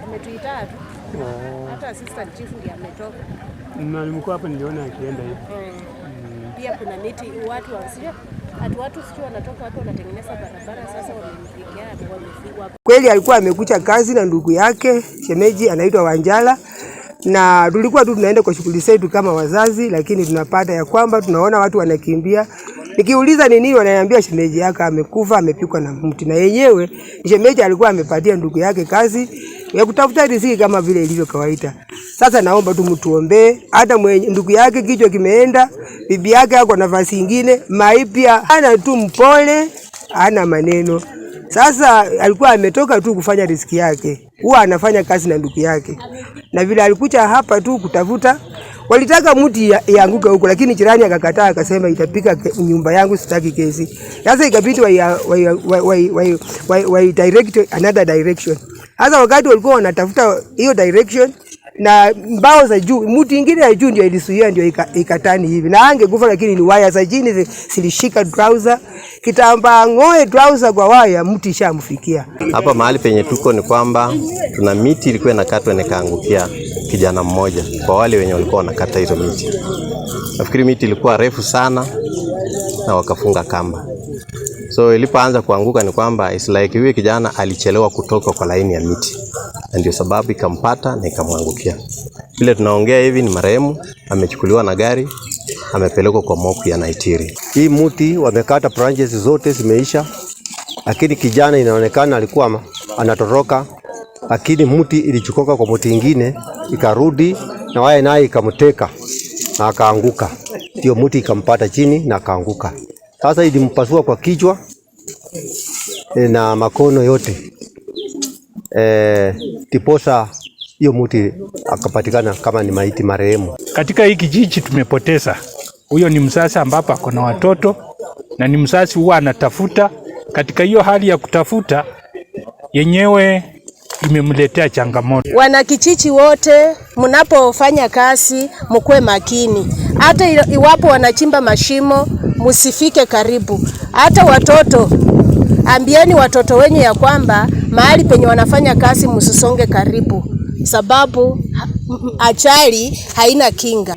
Ametuita tu. Hata assistant chief ndiye ametoka. Na nimekuwa hapa niliona akienda hivi. Pia kuna miti watu wasio watu sio wanatoka watu wanatengeneza barabara sasa wamempigia wamefigwa. Kweli alikuwa amekucha kazi na ndugu yake shemeji anaitwa Wanjala, na tulikuwa tu tunaenda kwa shughuli zetu kama wazazi, lakini tunapata ya kwamba tunaona watu wanakimbia. Nikiuliza ni nini, wananiambia shemeji yake amekufa, amepikwa na mti, na yenyewe shemeji alikuwa amepatia ndugu yake kazi ya kutafuta riziki kama vile ilivyo kawaida. Sasa naomba tu mtuombee, hata mwenye ndugu yake kichwa kimeenda, bibi yake ako nafasi ingine, maipia ana tu mpole, ana maneno. Sasa alikuwa ametoka tu kufanya riziki yake, huwa anafanya kazi na ndugu yake, na vile alikuja hapa tu kutafuta, walitaka mti ianguke huko, lakini jirani akakataa, akasema itapika nyumba yangu, sitaki kesi. Sasa ikabidi wa direct another direction. Sasa wakati walikuwa wanatafuta hiyo direction na mbao za juu, mti ingine ya juu ndio ilisuia, ndio ikatani hivi, na angekufa, lakini ni waya za chini zilishika trouser, kitambaa ngoe trouser kwa waya, mti ishamfikia. Hapa mahali penye tuko ni kwamba tuna miti ilikuwa inakatwa nikaangukia kijana mmoja, kwa wale wenye walikuwa wanakata hizo miti. Nafikiri miti ilikuwa refu sana na wakafunga kamba. So ilipoanza kuanguka ni kwamba it's like huyu kijana alichelewa kutoka kwa laini ya miti, na ndio sababu ikampata na ikamwangukia. Vile tunaongea hivi ni marehemu amechukuliwa na gari, amepelekwa kwa morgue ya Naitiri. Hii muti wamekata branches zote zimeisha, lakini kijana inaonekana alikuwa anatoroka, lakini muti ilichukoka kwa muti ingine ikarudi na waya naye ikamteka na akaanguka, ndio muti ikampata chini na akaanguka. Sasa ilimpasua kwa kichwa na makono yote tiposa hiyo muti akapatikana kama ni maiti marehemu. Katika hii kijiji tumepoteza huyo, ni mzazi ambapo ako na watoto na ni mzazi huwa anatafuta. Katika hiyo hali ya kutafuta yenyewe imemletea changamoto. Wanakijiji wote mnapofanya kazi mkuwe makini, hata iwapo wanachimba mashimo msifike karibu. Hata watoto, ambieni watoto wenyu ya kwamba mahali penye wanafanya kazi msisonge karibu, sababu ajali haina kinga.